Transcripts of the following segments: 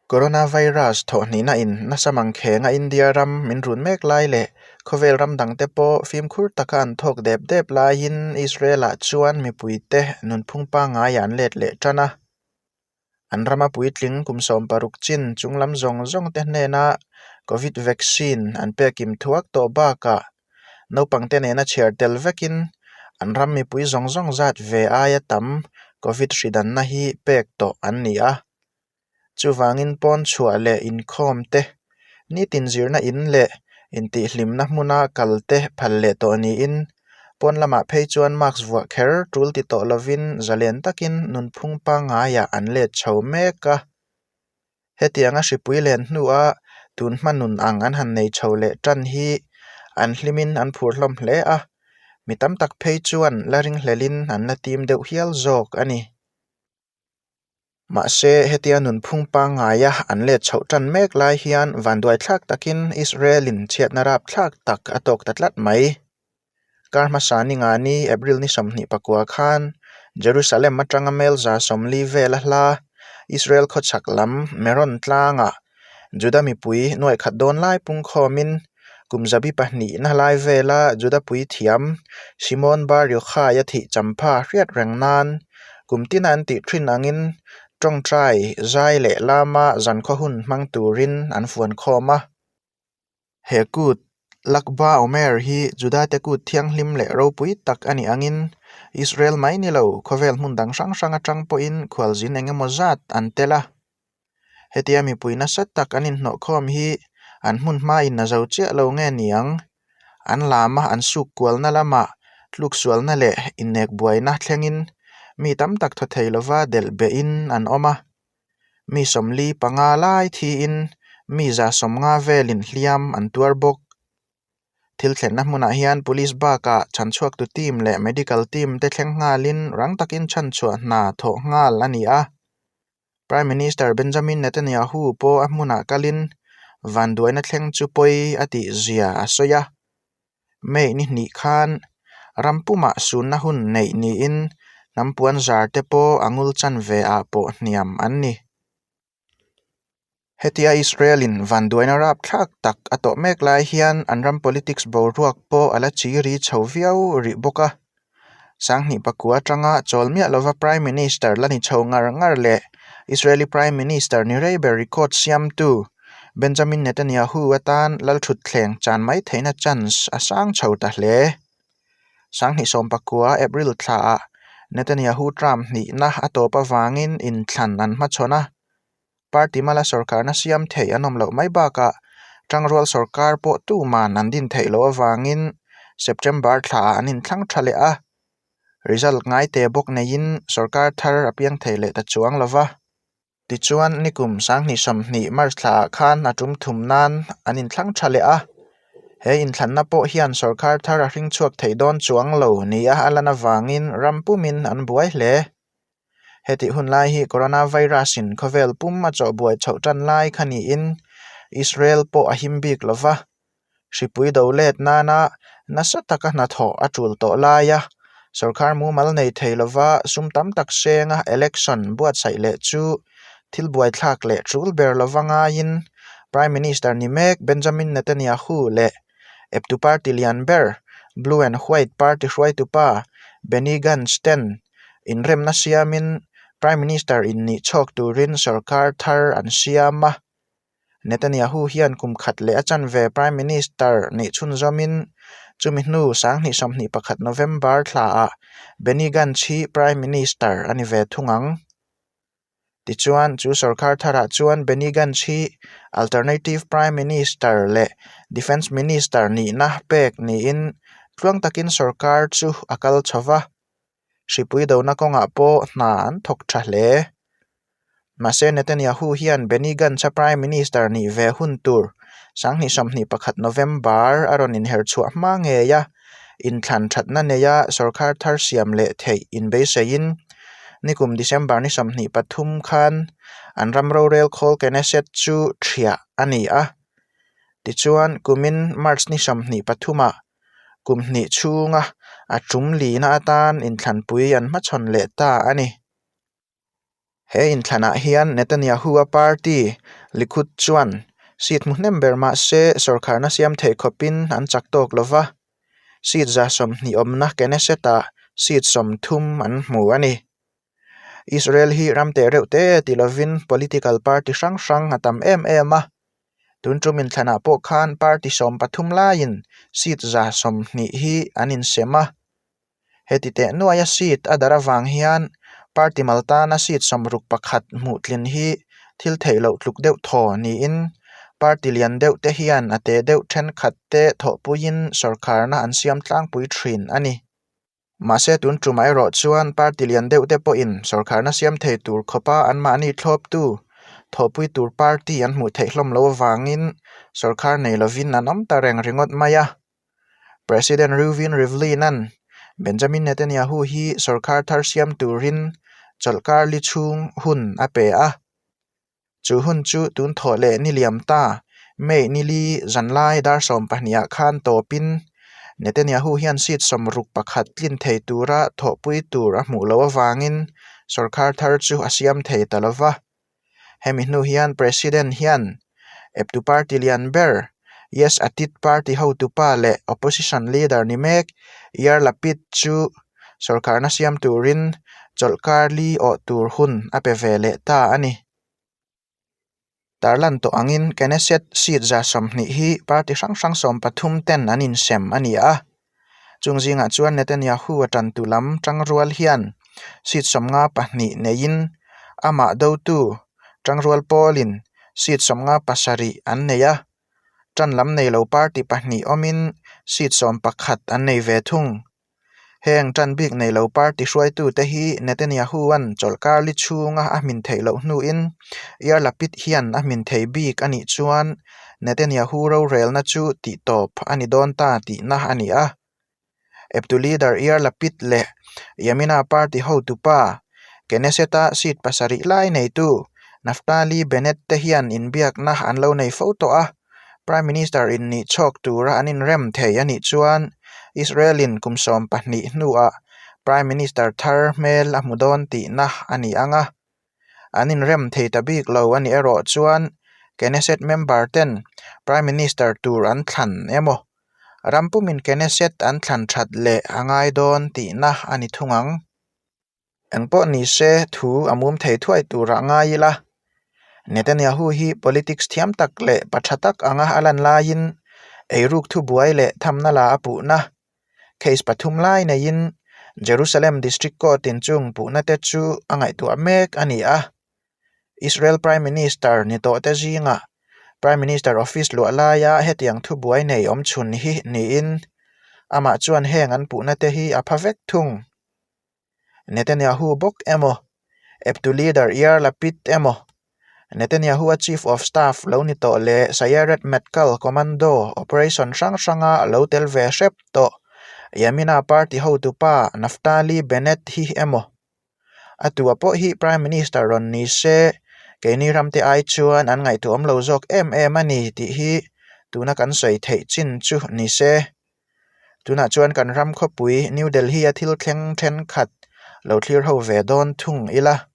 Coronavirus thawhhnihna in nasa mangkhenga India ram min run mek lai leh khawvel ram dangte pawh fimkhur taka an thawk dep dep laiin Israel-ah chuan mipuite nunphung pangngaiah an let leh tan a. An rama puitling kum 16 chin chunglam zawng zawngte hnena Covid vaccine an pekim thuak tawh bakah naupangte nena chhiar tel vekin an ram mipui zawng zawng zat ve aia tam Covid hridanna hi pek tawh an ni a. Chuvangin pawn chhuah leh inkhawm te, nitin zirna in leh intihhlimna hmuna kal te phal leh tawh niin, pawn lamah phei chuan mask vuah kher tul ti tawh lovin zalen takin nunphung pangngaiah an let chho mek a. Hetianga hripui len hnua tun hma nun ang an han nei chho leh tan hi an hlimin an phur hlawm hle a, mi tam tak phei chuan la ringhlelin an la tim deuh hial zawk a ni. Mahse, hetia nunphung pangngaia an let chhoh tan mek lai hian vanduaithlak takin Israel-in chhiatna rapthlak tak a tawk ta tlat mai. Kar hmasa ni nga ni April ni 24 khan Jerusalem atanga mel 140 vela hla Israel khawchhak lam Meron tlangah Juda mipui nuaikhat dawn lai pungkhawmin kum zabi pahnihna lai vela Juda puithiam Shimon Bar Yochai-a thih champha hriat reng nan kum tina an tih thin angin tawngtai zai leh lama zankhaw hun hmang turin an fuan khawm a. He kut Lag BaOmer hi Judate kut thianghlim leh ropui tak a nih angin Israel mai ni lo khawvel hmun dang hrang hrang atang pawhin khualzin eng emaw zat an tel a. Hetia mipui nasa tak an inhnawhkhawm hi an hmun hmain a zo chiah lo nge niang? An lama an suk kualna lamah tluksualna leh innek buaina thlengin mi tam tak thaw thei lova delh behin an awm a. Mi 45 lai thiin mi 150 velin hliam an tuar bawk. Thil thlenna hmunah hian police bakah chhanchhuaktu team leh medical team te thleng nghalin rang takin chhanchhuah hna thawh nghal a ni a. Prime Minister Benjamin Netanyahu pawh a hmunah kalin vanduaina thleng chu pawi a tih zia a sawi a. May ni hnih khan ram pumah sunna hun neih niin hnam puan zar te pawh a ngul chan ve ah pawh hniam an ni. Hetia Israel-in vanduaina rapthlak tak a tawh mek lai hian an ram politics boruak pawh a la chi ri chho viau rih bawk a. 2009 atanga chawl miah lova Prime Minister la ni chho ngar ngar leh Israeli Prime Minister ni rei ber record siamtu Benjamin Netanyahu atan lalthutthleng chan mai theihna chance a sang chho ta hle. 2019 April thlaah Netanyahu term hnihna a tawp avangin inthlan an hmachhawn a. Party mala sorkarna siam theih an awm loh mai bakah tangrual sorkar pawh tuman an din theih loh avangin September thlaah an inthlang tha leh a, result ngaite bawk neiin sorkar thar a piang thei leh ta chuang lo va. Tichuan, nikum 2020 March thlaah khan a tum thum nan an inthlang tha leh a, he inthlanna pawh hian sorkar thar a hring chhuak thei dawn chuang lo nia a lan avangin ram pumin an buai hle. Hetih hun lai hi coronavirus-in khawvel pum a chawhbuai chhoh tan lai kha niin Israel pawh a him bik lo va, hripui do let nana nasa taka hnathawh a tul tawh laia sorkar mumal nei thei lova sum tam tak senga election buatsaih leh chu thil buaithlak leh tul ber lova ngaiin Prime Minister ni mek Benjamin Netanyahu leh eptu party lian ber Blue and White party hruaitupa Benny Gantz ten Inremna siamin Prime Minister innih chhawk turin sorkar thar an siam a. Netanyahu hian kum khat leh a chanve Prime Minister nih chhunzawmin chumi hnu 2021 November thlaah Benny Gantz hi Prime Minister a ni ve thung ang. Tichuan, chu sorkar tharah chuan Benny Gantz hi Alternative Prime Minister leh Defence Minister nihna pek niin tluang takin sorkar chu a kal chho va. Hripui dona kawngah pawh hna an thawk tha hle. Mahse, Netanyahu hian Benny Gantz-a Prime Minister nih ve hun tur 2021 November a rawn inher chhuah hma ngei a, inthlan thatna neia sorkar thar siam leh theih inbeiseiin nikum December ni 23 khan an ram rorel khawl Knesset chu thiah a ni a. Tichuan, kumin March ni 23-ah kum hnih chhunga a tum lina atan inthlanpui an hmachhawn leh ta a ni. He inthlanah hian Netanyahu-a party, Likud chuan seat hmu hnem ber mah se sawrkharna siam theih khawpin an chak tawk lo va, seat 120 awmna Knesset-ah seat 30 an hmu a ni. Israel hi ram teh reuh te ti lovin political party hrang hrang a tam em em a, tun tum inthlanah pawh khan party 13 laiin seat 120 hi an insem a. Heti teh nuaia seat a darh avang hian party mal tana seat 61 hmuh tlin hi thil theih loh tluk deuh thaw niin party lian deuh te hian a te deuh thenkhat te thawhpuiin sawrkharna an siam tlangpui thin a ni. Mahse tun tumah erawh chuan party lian deuh te pawhin sawrkharna siam thei tur khawpa anmahni thlawptu thawhpui tur party an hmuh theih hlawm loh avangin sawrkhar nei lovin an awm ta reng ringawt mai a. President Reuven Rivlin-a'n Benjamin Netanyahu hi sawrkhar thar siam turin chawlhkar li chhung hun a pe a. Chu hun chu tun thawh leh ni liam ta, May ni li zanlai dar 12 ah khan tawpin Netanyahu hian seat 61 tlin thei tura thawhpui tur a hmuh loh avangin sawrkhar thar chu a siam thei ta lo va. Hemi hnu hian President hian eptu party lian ber Yesh Atid party hotupa leh opposition leader ni mek Yair Lapid chu sawrkharna siam turin chawlhkar li awh tur hun a pe ve leh ta a ni. Tarlan tawh angin Knesset seat 120 hi party hrang hrang 13 ten an insem a ni a. Chung zingah chuan Netanyahu a tantu lam tangrual hian seat 52 neiin amah dotu tangrual pawlin seat 57 an nei a. Tan lam nei lo party pahnih awmin seat 11 an nei ve thung. Heng tan bik nei lo party hruaitute hi Netanyahu-a'n chawlhkar li chhunga a hmin theih loh hnuin Yair Lapid hian a hmin thei bik a nih chuan Netanyahu rorelna chu tihtawp a ni dawn ta tihna a ni a. Eptu leader Yair Lapid leh Yamina party hotupa Knesset-a seat pasarih lai neitu Naftali Bennett te hian inbiakna an lo nei fo tawh a. Prime Minister in nih chhawk tura an inrem thei a nih chuan Israel-in kum 12 hnuah Prime Minister thar hmel a hmu dawn tihna a ni ang a. An inrem thei ta bik lo a nih erawh chuan Knesset member ten Prime Minister tur an thlan emaw, ram pumin Knesset an thlan that leh a ngai dawn tihna a ni thung ang. Engpawh ni se thu a mum thei thuai turah ngai ila. Netanyahu hi politics thiam tak leh pa tha tak anga a lan laiin eiruk thubuai leh thamna la a puhna case pathum lai neiin Jerusalem District Court in chung puhna te chu a ngaihtuah mek a ni a. Israel Prime Minister ni tawh te zingah Prime Minister office luah laia hetiang thubuai nei awm chhun hi niin amah chuan heng an puhna te hi a pha vek thung. Netanyahu bawk emaw, eptu leader Yair Lapid emaw, Netanyahu-a chief of staff lo ni tawh leh Sayeret Matkal commando operation hrang hranga lo tel ve hrep tawh Yamina party hotupa Naftali Bennett hi emaw, a tua pawh hi prime minister rawn ni se keini ramte ai chuan an ngaihtuahawm lo zawk em em a ni tih hi tuna kan sawi theih chin chu ni se. Tunah chuan kan ram khawpui New Delhi-a thil thleng thenkhat lo thlir ho ve dawn thung ila.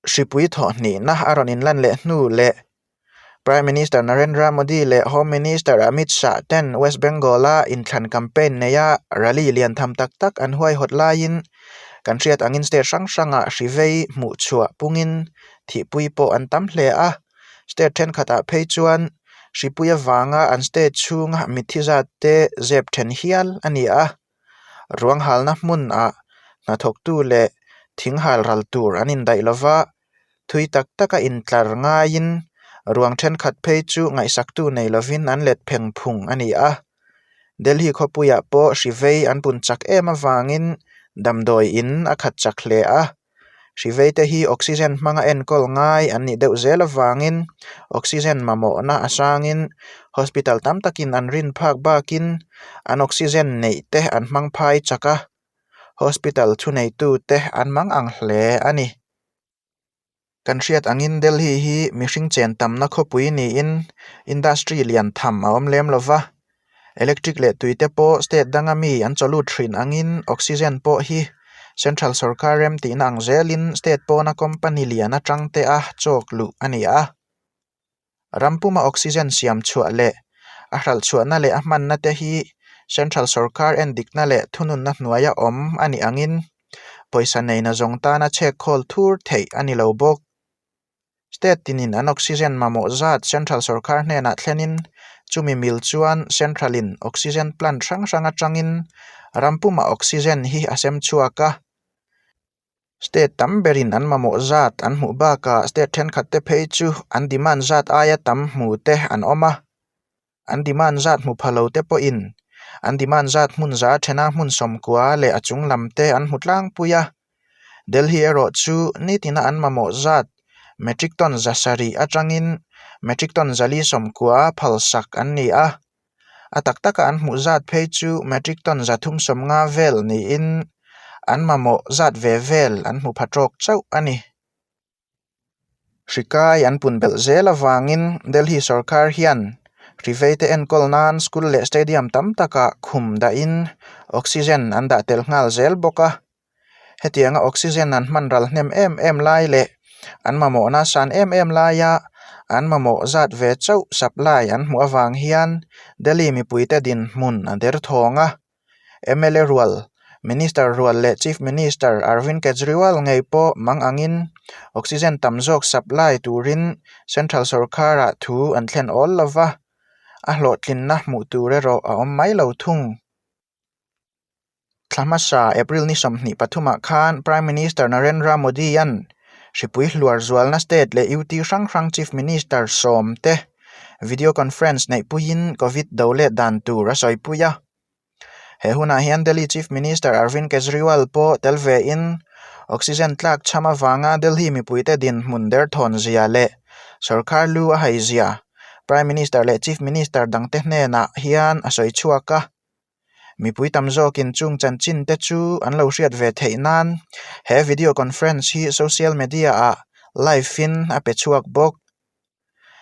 Hripui thawh hnihna a rawn inlan leh hnu leh Prime Minister Narendra Modi leh Home Minister Amit Shah ten West Bengal-a inthlan campaign neia rally lian tham tak tak an huaihawt laiin kan hriat angin state hrang hrangah hri vei hmuh chhuah pungin thihpui pawh an tam hle a. State thenkhatah phei chuan hripui avanga an state chhunga mitthi zat te zep then hial a ni a. Ruang halna hmunah hnathawktu leh thing hal ral tur an indaih lova, thui tak taka intlar ngaiin ruang thenkhat phei chu ngaihsaktu nei lovin an let pheng phung a ni a. Delhi khawpuiah pawh hri vei an pun chak em avangin damdawi in a khat chak hle a. Hri veite hi oxygen hmanga enkawl ngai an nih deuh zel avangin oxygen mamawhna a sangin hospital tam takin an rin phak bakin an oxygen neih te an hmang phai chak a, hospital thuneitute an mang ang hle a ni. Kan hriat angin Delhi hi mihring chen tamna khawpui niin industry lian tham a awm lem lova, Electric leh tui te pawh state danga mi an chawlut thin angin oxygen pawh hi Central sorkar remtihna ang zelin state pawna company lian atang te a chawk luh a ni a. Ram puma oxygen siam chhuah leh a hralh chhuahna leh a hmanna te hi central sorkar endikna leh thununna hnuaia awm a nih angin pawisa neina zawng tana chhek khawl thur theih a ni lo bawk. State tinin an oxygen mamawh zat central sorkar hnenah thlenin chumi mil chuan central in oxygen plant hrang hrang atangin ram pumah oxygen hi a sem chhuak a. State tam berin an mamawh zat an hmuh bakah state thenkhat te phei chu an demand zat aia tam hmu te an awm a. An demand zat hmu pha lo te pawhin an demand zat hmun za thena hmun sawmkua leh a chung lam te an hmu tlangpui a. Delhi erawh chu nitina an mamawh zat metric ton 700 atangin metric ton 490 phalsak an ni a. A tak taka an hmuh zat phei chu metric ton 350 vel niin an mamawh zat ve vel an hmu pha tawk chauh a ni. Hri kai an pun belh zel avangin Delhi sorkar hian hri veite enkawl nan school leh stadium tam takah khum dahin oxygen an dah tel nghal zel bawk a. Hetianga oxygen an hman ral hnem em em lai leh an mamawhna san em em laia an mamawh zat ve chauh supply an hmuh avang hian Delhi mipuite dinhmun a derthawng a. Mla rual, Minister rual leh Chief Minister Arvind Kejriwal ngei pawh mang angin oxygen tam zawk supply turin Central sorkarah thu an thlen awl lo va, a hlawhtlinna hmuh tur erawh a awm mai lo thung. Thla hmasa April ni 23 khan Prime Minister Narendra Modi-a'n hripui hluar zualna state leh UT hrang hrang Chief Minister sawm te video conference neihpuiin Covid do let dan tur a sawipui a. He hunah hian Delhi Chief Minister Arvind Kejriwal pawh tel vein oxygen tlak chham avanga Delhi mipuite dinhmun derthawn zia leh sorkar lu a hai zia Prime Minister leh Chief Minister dangte hnenah hian a sawi chhuak a. Mipui tam zawkin chung chanchin te chu an lo hriat ve theih nan he video conference hi social media ah live in a pe chhuak bawk.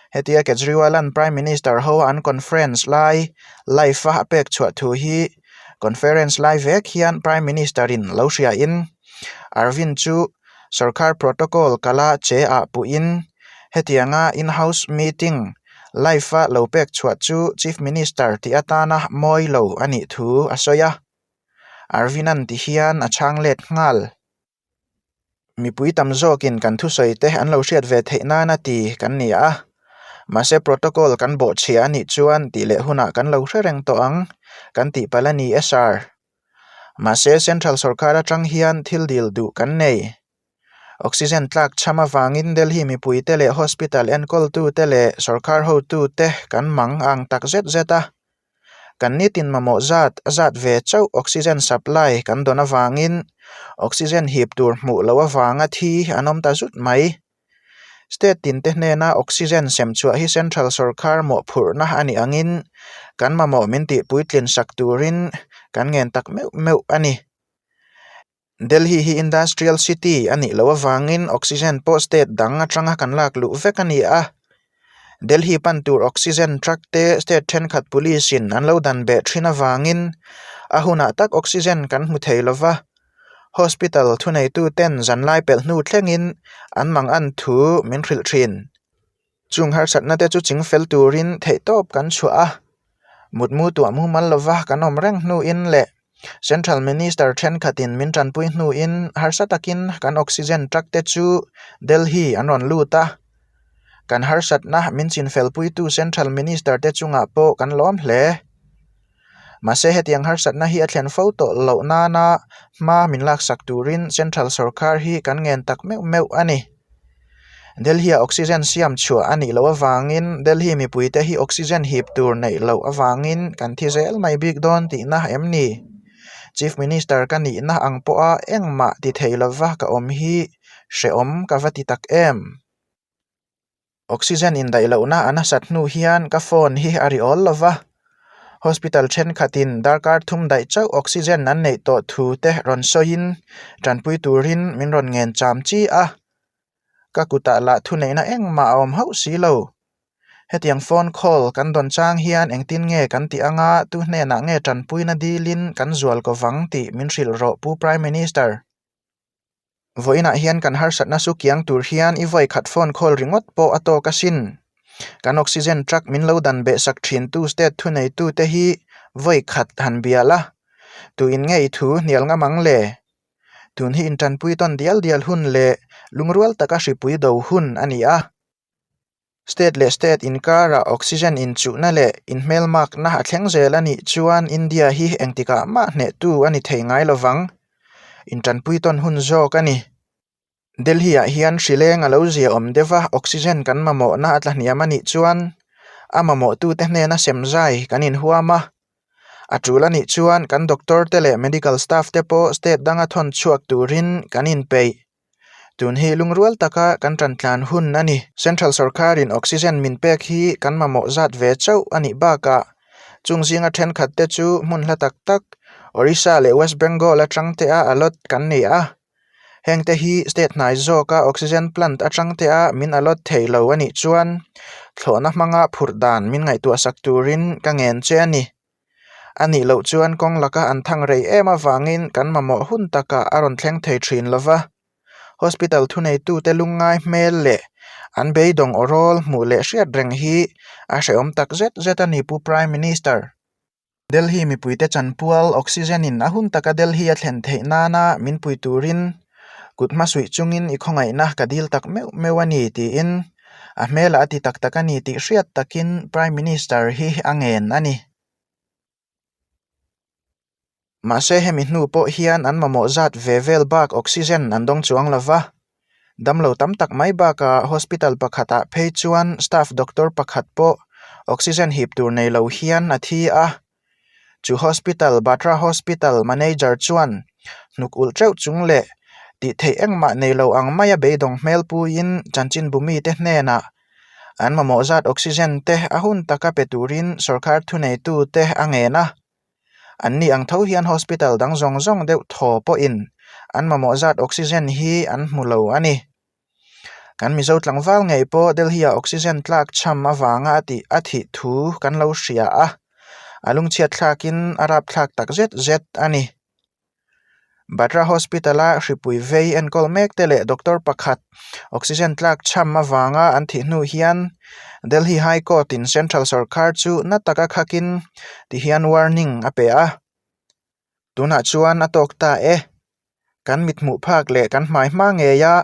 Hetia Kejriwal-a'n Prime Minister ho an conference lai live a a pek chhuah thu hi conference lai vek hian Prime Minister in lo hria in Arvind chu Sorkar protocol kala che ah puhin hetianga in-house meeting live-a lo pek chhuah chu Chief Minister tih atana mawi lo a nih thu a sawi a. Arvind-a'n ti hian a chhang let nghal. Mipui tam zawkin kan thusawi te an lo hriat ve theih nana ti kan ni a. Mahse protocol kan bawhchhia a nih chuan tih leh hunah kan lo hre reng tawh ang kan tih palh a ni e sir. Mahse central sorkar atang hian thil dil duh kan nei. Oxygen tlak chham avangin Delhi mipuite leh hospital enkawltute leh sorkar hotute kan mang ang tak zet zet a. Kan nitin mamawh zat a zat ve chauh oxygen supply kan dawn avangin oxygen hip tur hmuh loh avanga thi an awm ta zut mai. State tinte hnena oxygen sem chhuah hi central sorkar mawhphurhna a nih angin kan mamawh min tihpuitlin sak turin kan ngen tak meuh meuh a ni. Delhi hi industrial city a nih loh avangin oxygen pawh state dang atanga kan lak luh vek a ni a. Delhi pan tur oxygen truck te state thenkhat police in an lo dan beh thin avangin a hunah tak oxygen kan hmu thei lova. Hospital thuneitu ten zanlai pelh hnu thlengin an mangan thu min hrilh thin. Chung harsatna te chu ching fel turin theihtawp kan chhuah a, mutmu tuah mumal lova kan awm reng hnuin leh Central Minister thenkhatin min tanpui hnuin harsa takin kan oxygen truck te chu Delhi an rawn lut a. Kan harsatna min chinfelpuitu Central Minister te chungah pawh kan lawm hle. Mahse hetiang harsatna hi a thlen fo tawh loh nana hma min laksak turin Central sorkar hi kan ngen tak meuh meuh a ni. Delhi-ah oxygen siam chhuah a nih loh avangin Delhi mipuite hi oxygen hip tur neih loh avangin kan thi zel mai bik dawn tihna em ni? Chief Minister ka nihna ang pawha engmah ti thei lova ka awm hi hrehawm ka va ti tak em? Oxygen indaih lohna a nasat hnu hian ka phone hi a ri awl lova, hospital thenkhatin darkar thum daih chauh oxygen an neih tawh thu te rawn sawiin tanpui turin min rawn ngen cham chi a, ka kutah lah thuneihna engmah a awm hauh si lo. Hetiang phone call kan dawn chang hian engtin nge kan tih anga tu hnenah nge tanpuina dilin kan zual ko vang tih min hrilh rawh Pu Prime Minister. Vawiinah hian kan harsatna su kiang tur hian i vawi khat phone call ringawt pawh a tawk asin. Kan oxygen truck min lo dan beh sak thintu state thuneitute hi vawi khat han bia la. Tuin nge i thu hnial ngam ang le? Tun hi intanpui tawn dial dial hun leh lungrual taka hripui do hun a ni a. State leh state inkarah oxygen inchuhna leh inhmelmakna a thleng zel a nih chuan India hi engtikah mah hnehtu a ni thei ngai lovang. Intanpui tawn hun zawk a ni. Delhi-ah hian hrileng a lo zia awm deuh a, oxygen kan mamawhna a tla hniam a nih chuan a mamawhtute hnena sem zai kan inhuam a. A tul a nih chuan kan doctor te leh medical staff te pawh state danga thawn chhuak turin kan inpeih. Tun hi lungrual taka kan tantlan hun a ni. Central sorkarin oxygen min pek hi kan mamawh zat ve chauh a nih bakah chung zinga thenkhat te chu hmun hla tak tak Orissa leh West Bengal atang te a allot kan ni a. Heng te hi state hnai zawka oxygen plant atang te a min allot thei lo a nih chuan thlawhna hmanga phurh dan min ngaihtuah sak turin ka ngen che a ni. A nih loh chuan kawng laka an thang rei em avangin kan mamawh hun takah a rawn thleng thei thin lo va. Hospital thuneitute lungngai hmel leh an beidawng awrawl hmuh leh hriat reng hi a hrehawm tak zet zet a ni Pu Prime Minister. Delhi mipuite chanpual oxygen in a hun taka Delhi a thlen theih nana min pui turin kut hmasuih chungin i khawngaihna ka dil tak meuh meuh a ni tiin a hmelah a ti tak tak a ni tih hriat takin Prime Minister hi a ngen a ni. Mahse hemi hnu pawh hian an mamawh zat ve vel bak oxygen an dawng chuang lo va. Damlo tam tak mai bakah hospital pakhatah phei chuan staff doctor pakhat pawh oxygen hip tur nei lo hian a thi a. Chu hospital Batra Hospital manager chuan hnuk ulh teuh chung leh tih theih engmah nei lo ang maia beidawng hmel puiin chanchinbu mite hnenah an mamawh zat oxygen te a hun taka pe turin sorkar thuneitute a ngen a. Anni ang tho hian hospital dang zawng zawng deuh thaw pawhin an mamawh zat oxygen hi an hmu lo a ni. Kan Mizo tlangval ngei pawh Delhi-ah oxygen tlak cham avanga a tih a thih thu kan lo hria a, a lungchhiat thlakin a rap thlak tak zet zet a ni. Batra Hospital-a hripui vei enkawl mek te leh doctor pakhat oxygen tlak cham avanga an thih hnu hian Delhi High Court-in Central sorkar chu na taka khakin tihian warning a pe a. Tunah chuan a tawk ta e. Kan mithmuh phak leh kan hmai hma ngeia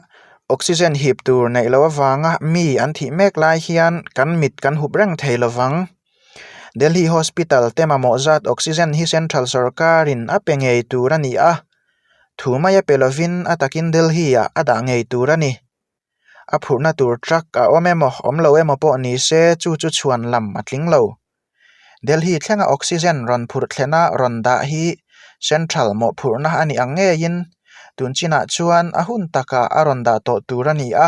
oxygen hip tur neih loh avanga mi an thih mek lai hian kan mit kan hup reng thei lovang. Delhi Hospital te mamawh zat oxygen hi Central sorkarin a pe ngei tur a ni a, thu mai a pe lovin a takin Delhi-ah a dah ngei tur a ni. A phurhna tur truck a awm emaw awm lo emaw pawh ni se chu chu chhuan lam a tling lo. Delhi thlenga oxygen rawn phurh thlena rawn dah hi Central mawhphurhna a nih ang ngeiin tun chinah chuan a hun takah a rawn dah tawh tur a ni a.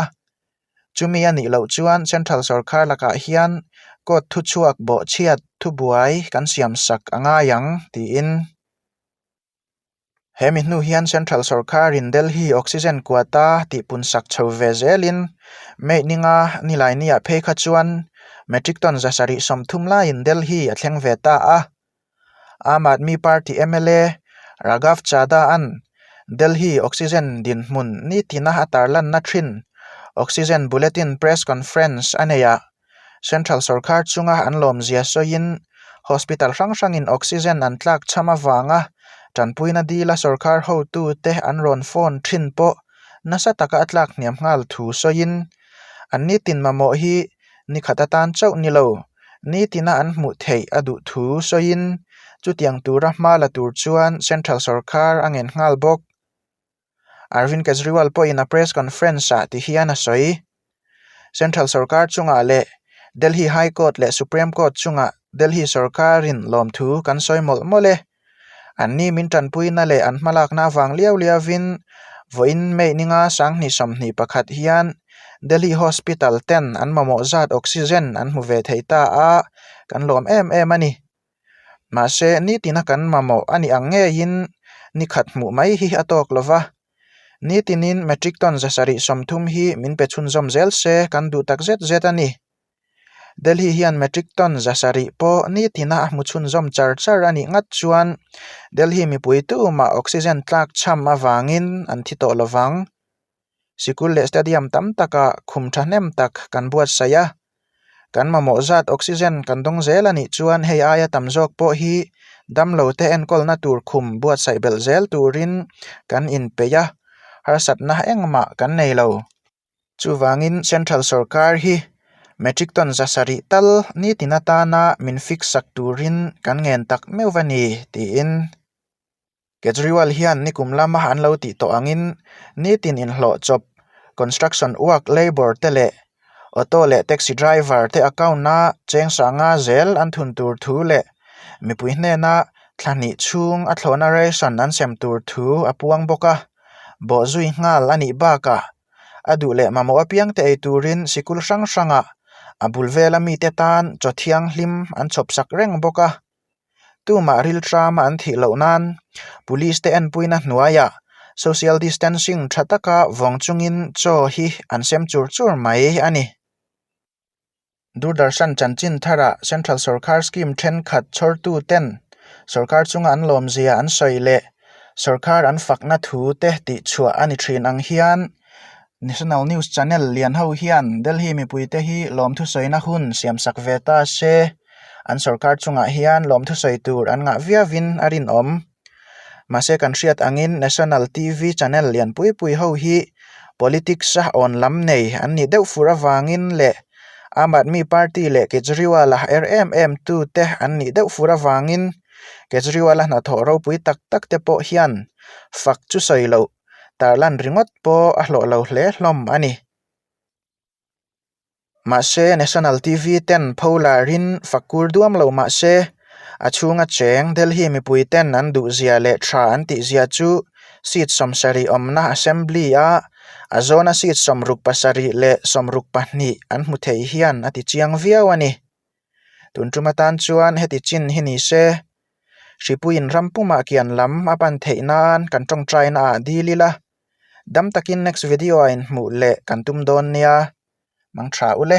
Chumi a nih loh chuan Central sorkar lakah hian court thuchhuak bawhchhiat thubuai kan siamsak a ngai ang, tiin. He mi hnu hian Central sorkarin Delhi oxygen quota tihpun sak chho ve zelin May ninga Nilainiah phei kha chuan metric ton 730 laiin Delhi a thleng ve ta a. Aam Aadmi Party mla Raghav Chadha-a'n Delhi oxygen dinhmun nitina a tarlanna thin Oxygen Bulletin Press Conference a nei a. Central sorkar chunga an lawmzia sawiin hospital hrang hrangin oxygen an tlak chham avanga tanpuina dila sorkar hotute an rawn phone thin pawh nasa taka a tlak hniam nghal thu sawiin an nitin mamawh hi nikhat atan chauh ni lo nitina an hmuh theih a duh thu sawiin chutiang tura hma la tur chuan central sorkar a ngen nghal bawk. Arvind Kejriwal pawhin a press conference-ah ti hian a sawi. Central sorkar chungah leh Delhi High Court leh Supreme Court chungah Delhi sorkarin lawmthu kan sawi mawlh mawlh e. Anni min tanpuina leh an hmalakna avang liau liauvin vawiin May ninga 2021 hian Delhi Hospital ten an mamawh zat oxygen an hmu ve thei ta a, kan lawm em em a ni. Mahse, nitina kan mamawh a nih ang ngeiin ni khat hmuh mai hi a tawk lo va. Nitinin metric ton 730 hi min pe chhunzawm zel se kan duh tak zet zet a ni. Delhi hian metric ton 700 pawh nitina a hmu chhunzawm char char a nih ngat chuan Delhi mipui tumah oxygen tlak chham avangin an thi tawh lo vang. Sikul leh stadium tam takah khum thahnem tak kan buatsaih a, kan mamawh zat oxygen kan dawng zel a nih chuan hei aia tam zawk pawh hi damlo te enkawlna tur khum buatsaih belh zel turin kan inpeih a, harsatna engmah kan nei lo. Chuvangin Central sorkar hi metric ton zasarih tal nitin atana min fix sak turin kan ngen tak meuh va ni tiin Kejriwal hian nikum lama an lo tih tawh angin nitin inhlawh chawp construction work labour te leh auto leh taxi driver te account-a cheng sanga zel an thun tur thu leh mipui hnena thla hnih chhung a thlawhna ration an sem tur thu a puang bawk a, bawhzui nghal a nih bakah a duh leh mamawh apiang te ei turin sikul hrang hrangah a bul vela mite tan chaw thianghlim an chhawp sak reng bawk a. Tumah rilṭama an thih loh nan Police te enpuina hnuaiah social distancing tha taka vawng chungin chaw hi an sem chur chur mai a ni. Doordarshan chanchin tharah Central Sorkar scheme thenkhat chhawrtu ten sorkar chunga an lawmzia an sawi leh sorkar an fakna thu te tihchhuah a ni thin ang hian National News Channel lian ho hian Delhi mipuite hi lawmthu sawina hun siamsak ve ta se. An sorkar chungah hian lawmthu sawi tur an ngah viauin a rinawm. Mahse kan hriat angin National TV channel lian pui pui ho hi politics a awn lam nei an nih deuh fur avangin leh Aam Aadmi Party leh Kejriwal a er em em tu te an nih deuh fur avangin Kejriwal a hnathawh ropui tak tak te pawh hian fak chu sawi loh tarlan ringawt pawh a hlawh lo hle hlawm a ni. Mahse, National TV ten pho larin fak kur duam lo mahse, a chhunga cheng Delhi mipui ten an duhzia leh tha an tihzia chu seat 70 awmna Assembly a a zawna seat 67 leh 62 an hmu thei hian a ti chiang viau a ni. Tun tum atan chuan heti chin hi ni se, Hripuiin ram pumah kian lam a pan theih nan kan tawngtaina ah dil ila, dam takin next video ah inhmuh leh kan tum dawn nia, mang tha ule.